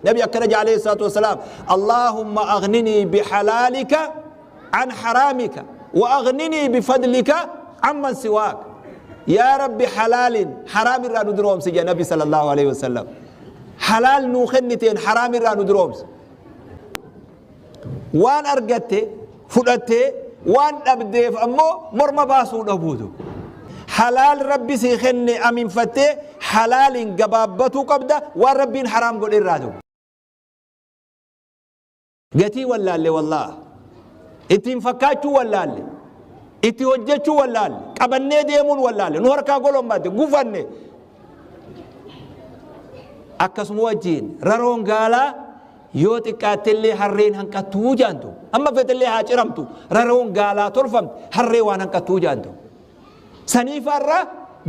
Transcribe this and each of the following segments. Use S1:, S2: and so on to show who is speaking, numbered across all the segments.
S1: Nabi akkana jedhe alayhi salaatu wasalaam, Allaahumma aghnini bihalaalika an haraamika wa aghnini bifadlika amman siwaak. Yaa Rabbi, halaalin haraam irraa nu duroomsi jedhe Nabi sallallahu alayhi wasallam. Halaal nuu kenniteen haraam irraa nu duroomsi. Waan argatte fudhattee, waan dhabdeef ammoo morma baasuu dhabuutu. Halaal Rabbi sii kenne aminfattee halaaliin gabaabbatuu qabda, waan Rabbiin haraam godhe irraa ta'u. Gatii wallaalle, wallaah. Ittiin fakkaachuu wallaalle. Itti hojjechuu wallaalle. Qabannee deemuun wallaalle. Nu harkaa golommatte, gufanne. Akkasuma wajjiin raroon gaalaa yoo xiqqaattellee harreen hanqattuu jaantu. Amma feetellee haa ciramtu. Raroon gaalaa tolfamte harree waan hanqattuu jaantu. Saniif har'a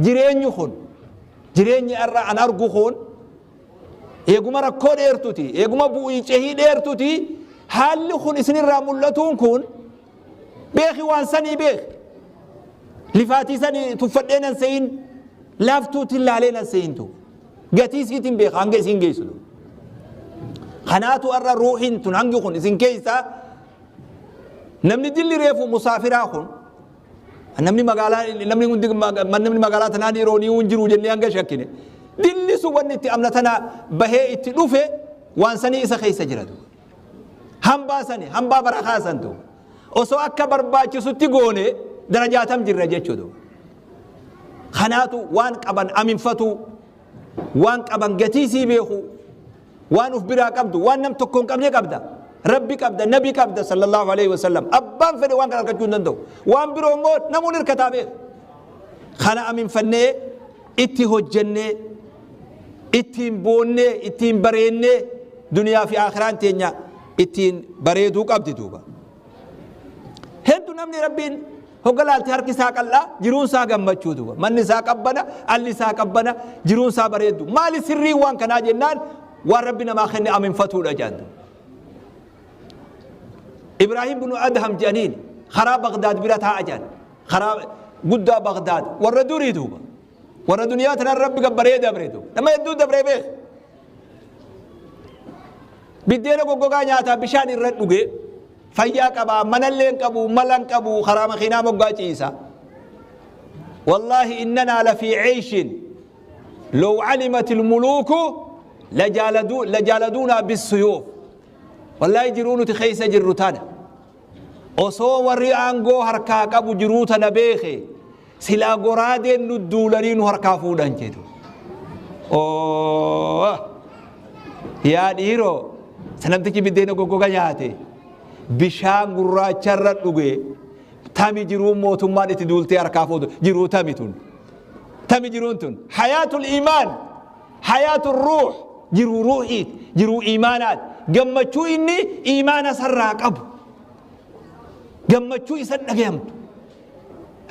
S1: jireenyi kun, jireenyi har'a an argu kun, eeguma rakkoo dheertuti, eeguma bu'ii cehii dheertuti, haalli kun isinirraa mul'atuun kun beeki, waan sanii beeki. Lifaatii sanii tuffadhee nan se'in, laaftuutiin laalee nan se'intu. Gatii isiitiin beeka hanga isiin geessitu. Kanaatu har'a ruuhiin tun hangi kun isin keessaa namni dilli reefu musaafiraa kun, namni magaalaa, namni hundi, namni magaalaa tanaa dhiiroo ni hin jiru jennee hanga shakkine. Dilli sun wanni itti amna tana bahee itti dhufe waan sanii isa keessa jira. Hambaa sani, hambaa barakaa santu. Osoo akka barbaachisutti goone darajaatam jirra jechuudha. Kanaatu waan qaban aminfatu, waan qaban gatii sii beeku, waan uf biraa qabdu, waan nam tokko hin qabne qabda. Rabbi qabda, Nabi qabda sallallahu alaihi wasallam. Abbaan fedhe waan kana argachuu hin danda'u. Waan biroo immoo namuun hirkataa beeku. Kana aminfannee itti hojjennee, ittiin boonnee, ittiin bareennee, duniyaa fi akiraan teenya ittiin bareeduu qabdi duuba. Hedduu namni Rabbiin hogga laalte harki isaa qal'aa, jiruun isaa gammachuu duuba. Manni isaa qabbana, alli isaa qabbana, jiruun isaa bareeddu. Maali sirriin waan kanaa jennaan, waan Rabbi namaa kenne aminfatuudha jedhan. Ibraahim bunu Adham jedhaniin karaa Bagdaad bira taa'a jedhan. Karaa guddaa Bagdaad warra durii duuba. Warra duniyaa tanaan Rabbi gabbaree dabre duuba. Nama hedduu dabree beeka. Biddeena goggogaa nyaataa bishaan irra dhuge, fayyaa qabaa, manallee hin qabu, mala hin qabu, karaa makiinaa moggaa ciisa. Wallaahi innanaa lafii ceeshin low alimat ilmuluuku lajaaladuunaa bissuyuuf. Wallaahi jiruu nuti keessa jirru tana osoo warri aangoo harkaa qabu jiruu tana beeke, silaa goraadeen nu duulanii nu harkaa fuudhan jedhu. Oo yaa dhiiroo, sanamtichi biddeena goggoga nyaate bishaan gurraacharra dhuge, tami jiruu mootummaan itti duultee harkaa fuutu? Jiruu tami tun? Tami jiruun tun? Hayaatul iimaan, hayaatul ruuh, jiruu ruuhiit, jiruu iimaanaat. Gammachuu inni iimaana sarraa qabu, gammachuu isa dhagayamtu,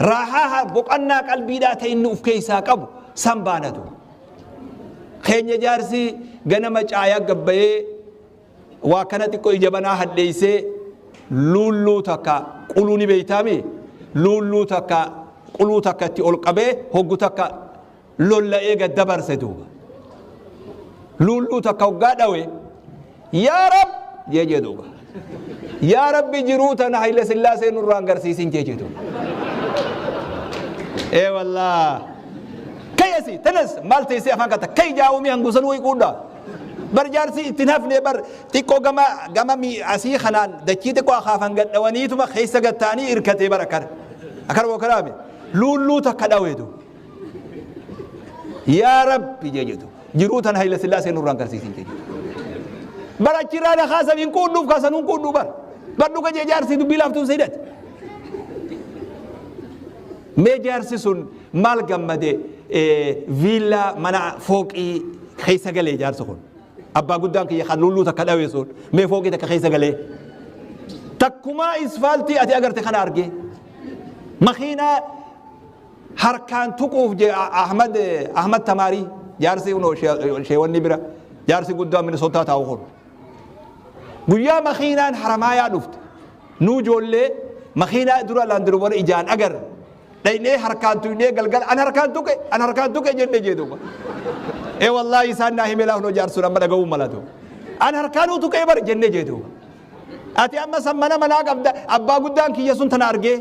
S1: raahaa boqannaa qalbiidhaa ta'e inni uf keessaa qabu san baanatu. Keenya jaarsi ganama caayaa gabbayee waa kana xiqqoo ija banaa hadheessee, luulluu takka quluu ni beeytaami, luulluu takka quluu takka itti ol qabee hoggu takka lolla'ee gad dabarse duuba. Luulluu takka hoggaa dhawe, "Yaa Rab" jee duuba. "Yaa Rabbi, jiruu tana Haile Sillaasee nurraa hin garsiisin" jee duuba. Ee wallaa. Kayyasi tanas maal teessee afaan kata kai jaa'umii hangusan wayi quudha. Bar jaarsi ittiin hafne, bar xiqqoo gama gama asii kanaan dachii xiqqoo akaafan gadhawaniituma keessa gattaanii hirkatee, bar akkana. Akkana boo karaame luulluu takka dhaweetu. "Yaa Rabbi" jee jedhu, "jiruu tana Haile Sillaasee nurraa hin garsiisin" jee jedhu. Bar achirraa na kaasan hin quudhuuf kaasan hin quudhu bar. Bar dhuga jee jaarsi, dubbii laaftuun seedhate. Mee jaarsi sun maal gammade? Viillaa, mana fooqii keessa galee jaarsi kun. Abbaa guddaan kiyya kan lulluu takka dhawe sun mee fooqii takka keessa galee. Takkumaa isfaaltii ati agarte kana argee. Makiinaa harkaan tuquuf jee Ahmad Tamaarii, jaarsi unoo sheewanni bira jaarsi guddaan Minisootaa taa'u kun. Guyyaa makiinaan Haramaayaa dhufte. Nuu ijoollee makiinaa dura Land Rover ijaan agarre. Dhaynee harkaan tuqnee galgala "An harkaan tuqe, an harkaan tuqe" jenne jee duuba. Ee wallaahi, isaan naa hime, laafnoo jaarsuun amma dhaga'uu malatu. An harkaanuu tuqee bar jenne jee duuba. Ati amma san mana manaa qabda abbaa guddaan kiyya sun tana argee.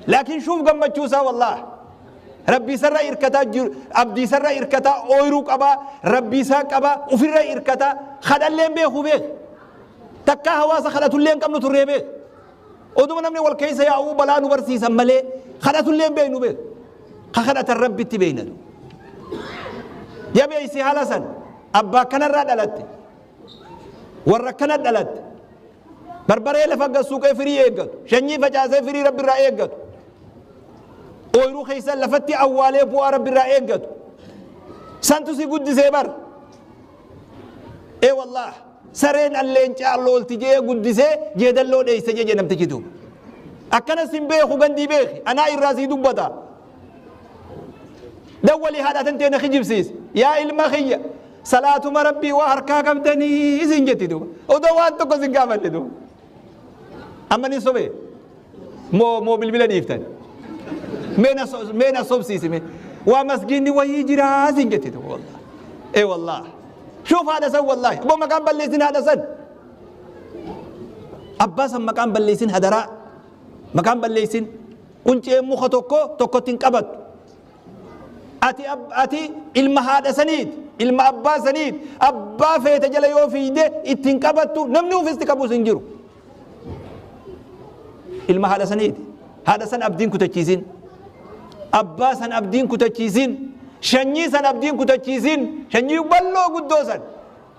S1: Laakiin shuuf gammachuu isaa wallaah. Rabbii isarra irkataa jiru abdii isarra irkataa ooyruu qabaa rabbii isaa qabaa ofirra irkataa kadhallee hin beeku beek. Takkaa hawaasa kadhatullee hin qabnu turree beek. Oduma namni wal keessa yaa'uu balaa nu barsiisan malee kadhatullee hin beeknu beek. Ka kadhatan rabbitti beekna. Jabeessi haala san abbaa kanarraa dhalatte warra akkana dhalatte barbaree lafa gad suuqee firii eeggatu shanyii facaasee firii rabbi irraa eeggatu ooyruu keessa lafatti awwaalee bu'aa rabbi irraa eeggatu santu si guddisee bar ee wallaah sareen alleencaa loolti jee guddisee jeedalloo dheeyse jee namtichi duuba akkana sin beeku gandii beeki anaa irraa sii dubbata Dawwali haadha tantee na kijibsiisi. Yaa ilma kiyya salaatuma rabbii waa harkaa qabdanii isin jetti duuba. Odoo waan tokko sin gaafanne duuba. Amma ni sobee moo moo bilbila dhiiftan. Mee na sobsiisi mee. Waa masgiinni wayii jiraa sin jetti duuba wallahi. Ee wallahi. Shuuf haadha san wallahi. Obbo maqaan balleessin haadha san. Abbaa san maqaan balleessin hadaraa. Maqaan balleessin. Qunceen muka tokko tokkotti hin qabattu. Ati, ati ilma haadha saniiti, ilma abbaa saniiti. Abbaa feete jala yoo fiigde itti hin qabattu, namni ofitti qabus hin jiru. Ilma haadha saniiti. Haadha san abdiin kutachiisin. Abbaa san abdiin kutachiisin. Shanyii san abdiin kutachiisin. Shanyii bal'oo guddoo san.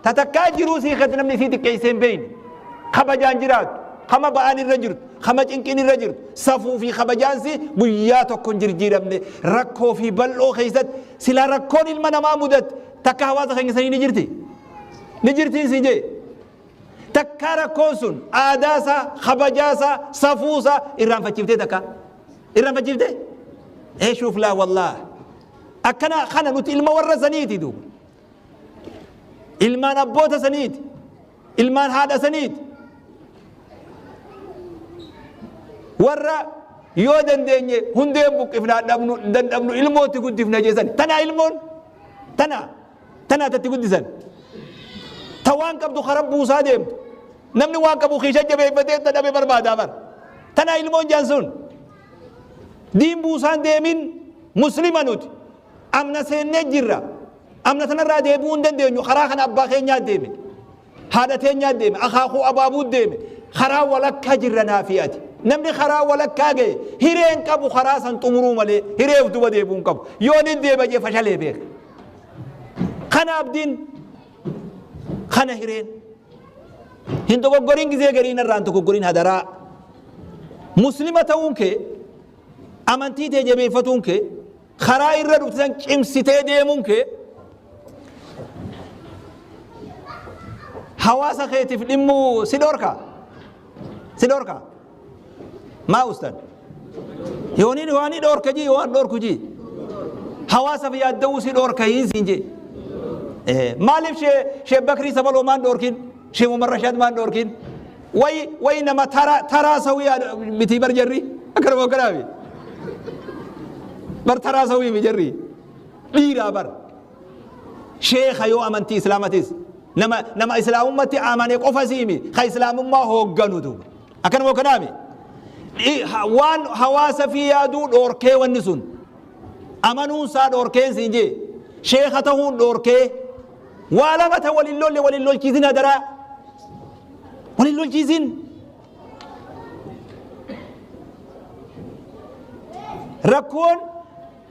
S1: Ta takkaa jiruu sii keessa namni isii xiqqeessee hin beekne, kabajaan jiraattu, kama ba'aan irra jirtu, kama cinqiin irra jirtu, safuu fi kabajaan sii guyyaa tokko hin jirjiiramne, rakkoo fi bal'oo keessatti silaa rakkoon ilma namaa mudatte takka hawaasa keenya sanii ni jirti. Ni jirtiin siin jee. Takkaa rakkoon sun aadaa isaa, kabajaa isaa, safuu isaa irraanfachiiftee takka. Irraanfachiiftee? Ee shuuf laa wallaah. Akkana kana nuti ilma warra saniiti duuba. Ilmaan abboota saniiti. Ilmaan haadha saniiti. Warra yoo dandeenye hundeen buqqifnaa dhabnu dandhabnu ilmootti guddifna jeessan. Tanaa ilmoon tana tanaa tatti guddisan. Ta waan qabdu kara buusaa deemtu. Namni waan qabu kiisha jabeeffatee ta dhabe barbaadaa bara. Tanaa ilmoon jaan sun. Diin buusaan deemin muslima nuti. Amna seennee jirra. Amna tanarraa deebi'uu hin dandeenyu. Karaa kana abbaa keenyaa deeme. Haadha teenyaa deeme. Akaakuu abaabuu deeme. Karaa walakkaa jirra naafii ati. Namni karaa walakkaa ga'e hireen qabu karaa san xumuruu malee hiree of duba deebi'uu hin qabu. Yoo ni deema jee fashalee beeka. Kana abdiin kana hireen. Hin dogoggorin gizee garii narraa hin dogoggorin hadaraa. Muslima ta'uun kee amantii tee jabeeffatuun kee Karaa irra dhufte san cimsitee deemuun kee hawaasa keetiif dhimmuu si dhorka? Si dhorka? Maa ustan? Yooniin waan ni dhorka jii waan dhorku jii. Hawaasaaf yaadda'uu si dhorka hin siin jee. Maaliif shee Bakrii Sabaloo maan dhorkin? Shee Umar Rashaad maan dhorkin? Way way nama tara taraa sawiyaa miti bar jarri akkanuma akkanaafi bar taraa sawii mi jarri dhiiraa bar sheekha yoo amantii islaamatis nama nama islaamummatti amane qofa siimi ka islaamummaa hoogganu duuba akkanuma akkanaami waan hawaasa fi yaaduu dhoorkee wanni sun amanuun isaa dhoorkeen siin jee sheekha tahuun dhoorkee waa lama ta walin lolle walin lolchiisin hadaraa Wal hin lolchiisin. Rakkoon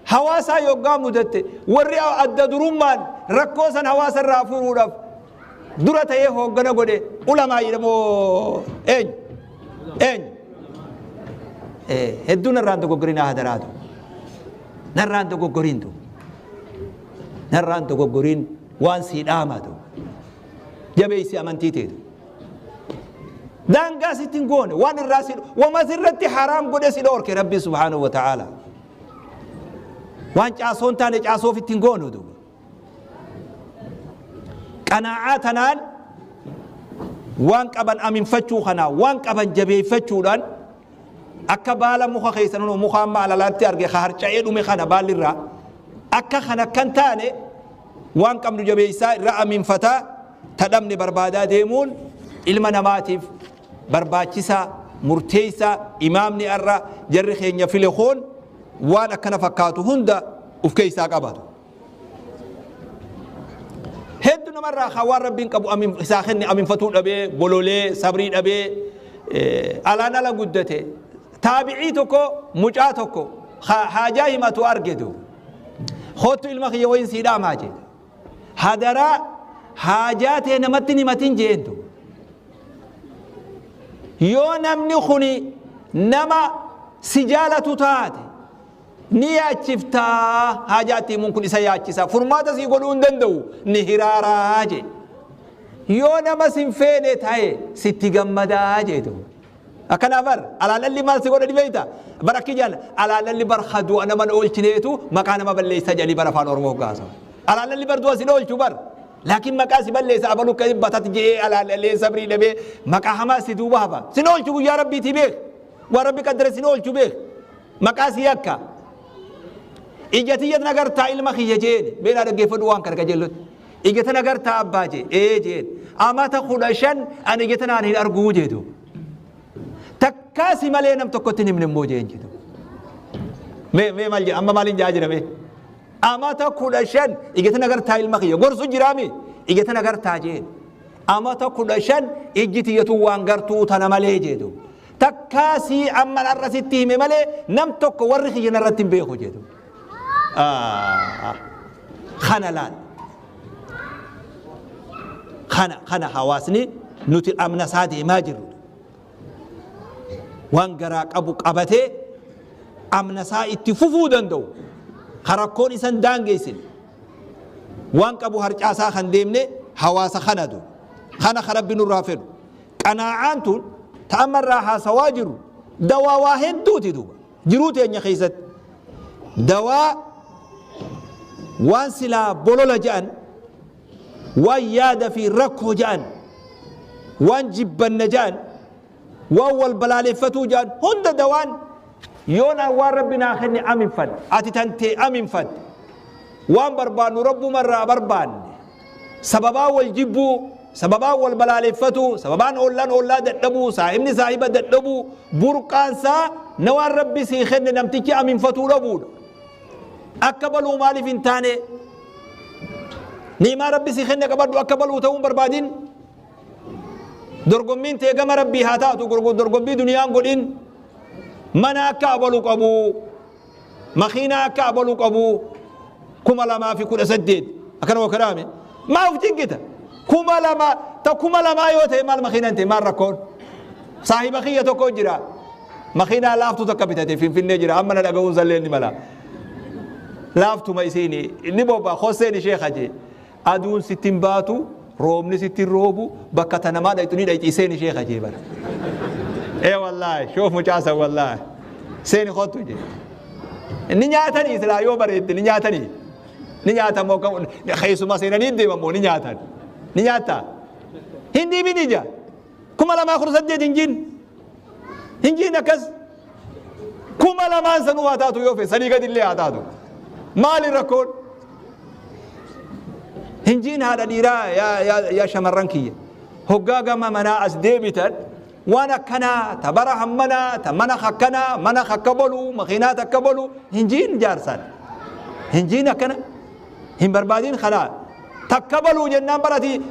S1: hawaasaa yoggaa mudatte warri adda durummaan rakkoo san hawaasa irraa furuudhaaf dura ta'ee hooggana godhe ulamaa jedhamoo eenyu? Eenyu? Hedduu narraan dogoggorinaa hadaraatu. Narraan dogoggoriintu. Narraan dogoggoriin waan sii dhaamatu. Jabeessi amantii teetu. Daangaa sitti hin goone waan irraa si wama sirratti haraam godhe si dhoorke Rabbi subhaanahu wa ta'aala. Waan caasoo hin taane caasoo ofitti hin goonu duuba. Qanaa'aa tanaan waan qaban aminfachuu kanaa waan qaban jabeeffachuudhaan akka baala muka keessa nunu muka amma alalaatti arge ka harca'ee dhume kana baalli irraa akka kana kan taane waan qabnu jabeessaa irra aminfataa Ta dhabne barbaadaa deemuun ilma namaatiif barbaachisaa, murteessaa. Imaamni arra jarri keenya file kun waan akkana fakkaatu hunda uf keessaa qabatu. Hedduu namarraa kan waan Rabbiin qabu isaa kenne aminfatuu dhabee, bololee, sabrii dhabee, alaan ala guddate. Taabicii tokko, mucaa tokko haajaa himatu argetu. Koottu ilma kiyya, wayin sii dhaamaa jedhe. Hadaraa, haajaa tee namatti hin himatin jeentu. Yoo namni kuni nama si jaalatu taate ni yaachiftaa, haajaa itti himuun kun isa yaachisa, furmaata sii godhuu hin danda'u, ni hiraaraa jee. Yoo nama sin feene ta'e sitti gammadaa jeetu. Akkana bar alaalalli maal si godha beeyta? Bar akki jaan alaalalli bar du'a nama oolchineetu maqaa nama balleessa jedhanii bar Afaan Oromoo gaasa. Alaalalli bar du'a sin oolchu bar. Laakiin maqaa si balleessa, abalu akka batat je'ee alaalallee sabrii dhabee maqaa hamaa si duuba hafa. Sin oolchu guyyaa Rabbiitii beek. Waan Rabbi qaddare sin oolchu beek. Maqaa si yakka. Ija tiyya nagartaa ilma kiyya jeen, beelaa dhaggeeffadhu waan kana qajeellotti. Ija tana gartaa abbaa jee? Ee jeen. Amata 15 ani ija tanaan hin arguu jeetu. Takkaa si malee nam tokkotti hin himne immoo jeen jedhu. Mee mee maal jedha amma, maaliin jaa jira mee? Amata 15 ija tana gartaa ilma kiyya gorsu jiraami, ija tana gartaa jeen. Amata 15 ijji tiyyatu waan gartuu tana malee jeetu. Takkaa sii amma har'a sitti hime malee nam tokko warri kiyya narratti hin beeku jedhu. Kana laal. Kana hawaasni nuti amna isaa deemaa jirru. Waan garaa qabu qabatee amna isaa itti fufuu danda'u. Karakkoon isan daangeessine. Waan qabu harcaasaa kan deemne hawaasa kanatu. Kana kan Rabbi nurraa fedhu. Qanaa'aan tun ta amma irraa haasawaa jirru dawaa waa hedduuti duuba. Jiruu teenya keessatti dawaa waan silaa bolola jedhan, waan yaada fi rakkoo jedhan, waan jibbanna jedhan, waan wal balaaleffatuu jedhan hunda dawaan yoon an waan Rabbi naa kenne aminfadhe, ati tantee aminfadhe, waan barbaannu Rabbumarraa barbaanne, sababaa wal jibbuu, sababaan wal balaaleffatuu, sababaan ollaan ollaa dadhabuu, saahibni saahiba dadhabuu, burqaansaa na waan Rabbi sii kenne namtichi aminfatuu dhabuudha. Akka baluu maaliif hin taane? Ni'imaa Rabbi sii kenne qabadhu, akka baluu ta'uu hin barbaadin. Dorgommiin tee gama Rabbii haa taatu, dorgommii duniyaan godhin. Mana akka abalu qabu, makiinaa akka abalu qabu, 2018 akkanuma karaame maa uf cinqita? 2000 ta 2000 yoo ta'e maal makiinaan ta'e maal rakkoon? Saahiba kiyya tokko jira, makiinaa laaftuu takka bitate, Finfinnee jira, amma na dhaga'uun sallee ni mala. Laaftuma isiini inni bobba hosseen ishee kaje, aduun sitti hin baatu, roobni sitti hin roobu, bakka ta namaa dhayxu ni dhayxi, seen ishee kajee bara. Ee wallaahi, shoof mucaasan, wallaahi seeni kottu jee. Ni nyaatanii silaa yoo bareedde ni nyaatanii. Ni nyaatan moo keessuma seenanii deeman moo ni nyaatan? Ni nyaattaa? Hin dhiibin ija. 2018 hin jiin. Hin jiin akkas. 2000n sanuu haa taatu, yoo fedhe sanii gadillee haa taatu. Maali rakkoon? Hin jiin haadha dhiiraa, yaa shamarran kiyya. Hoggaa gama manaa as deebitan waan akkanaa ta bara hammanaa ta mana akkanaa mana akka bolu makiinaa takka bolu hin jiin jaarsaan. Hin jiin, akkana hin barbaadin. Kanaa takka baluu jennaan barati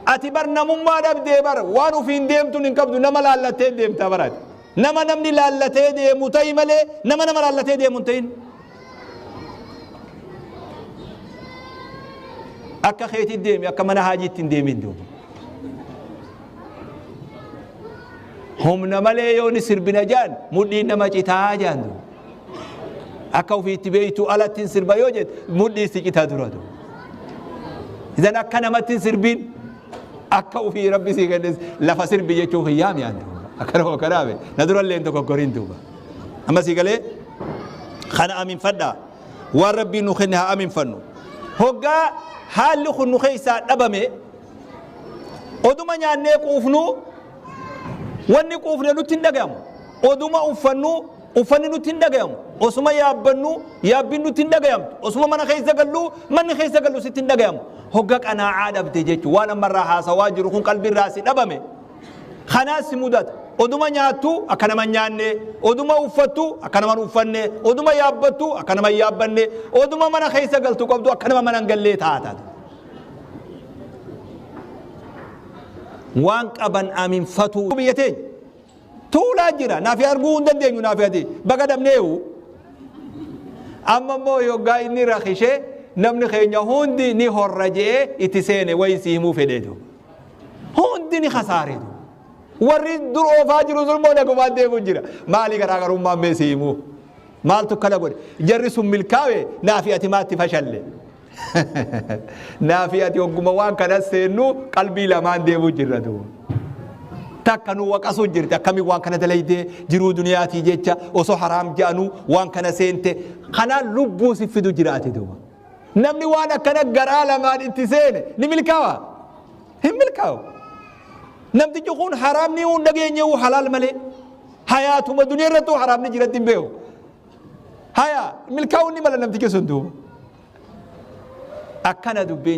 S1: ati bar namummaa dhabdee bar waan ofiin deemtuun hin qabdu, nama laallattee deemtaa barati. Nama namni laallatee deemu ta'i malee nama nama laallatee deemu hin ta'in. Akka keetii deemi, akka mana haajiitti hin deemin duuba. Humna malee yoo ni sirbina jaan mudhiin nama citaa jaan duuba. Akka ofiitti beektu alatti hin sirba yoo jette mudhii si citaa dura duuba. Idan akka namatti hin sirbiin, akka ofii Rabbi sii kennes lafa sirbi jechuun hiyyaami yaan duuba. Akkana kanaame na durallee hin dogoggorin duuba. Amma sii galee kana aminfadhaa. Waan Rabbiin nu kenne haa aminfannu. Hoggaa haalli kun nu keessaa dhabame, oduma nyaannee quufnu wanni quufne nutti hin dhagahamu. Oduma uffannu Uffanni nutti hin dhagayamu. Osuma yaabbannu yaabbiin nutti hin dhagayamtu. Osuma mana keessa gallu manni keessa gallu sitti hin dhagayamu. Hogga qanaa'aa dhabde jechuudha. Waan ammarraa haasawaa jiru kun qalbiirraa si dhabame. Kanaas si mudata. Oduma nyaattu akka nama hin nyaanne, oduma uffattu akka nama hin uffanne, oduma yaabbattu akka nama hin yaabbanne, oduma mana keessa galtu qabdu akka nama mana hin gallee taata. Waan qaban aminfatuu. Biyya teenya tuulaa jira naafi arguu hin dandeenyu naafi ati baga dhabneehu. Amma immoo yoggaa inni rakishee namni keenya hundi ni horra je'ee itti seene wayi si himuu fedheetu. Hundi ni kasaareetu. Warri dur oofaa jiru sun immoo nagumaan deemuu jira. Maali garaagarummaan mee si himuu? Maaltu akkana godhe? Jarri sun milkaawe naafi ati maatti fashalle? Naafi ati hogguma waan kana seennu qalbii lamaan deemuu jirra duuba. Takka nu waqasuu jirti akkamiin waan kana dalaydee jiruu duniyaatii jecha osoo haraam je'anuu waan kana seente kanaan lubbuu si fidu jiraate duuba. Namni waan akkana garaa lamaan itti seene ni milkaawa? Hin milkaawu. Namtichi kun haraamni hin dhageenye halaal malee hayaatuma duniyaa irrattuu haraamni jiratti hin beeku. Haya milkaa'uun ni mala namtichi sun duuba. Akkana dubbiin.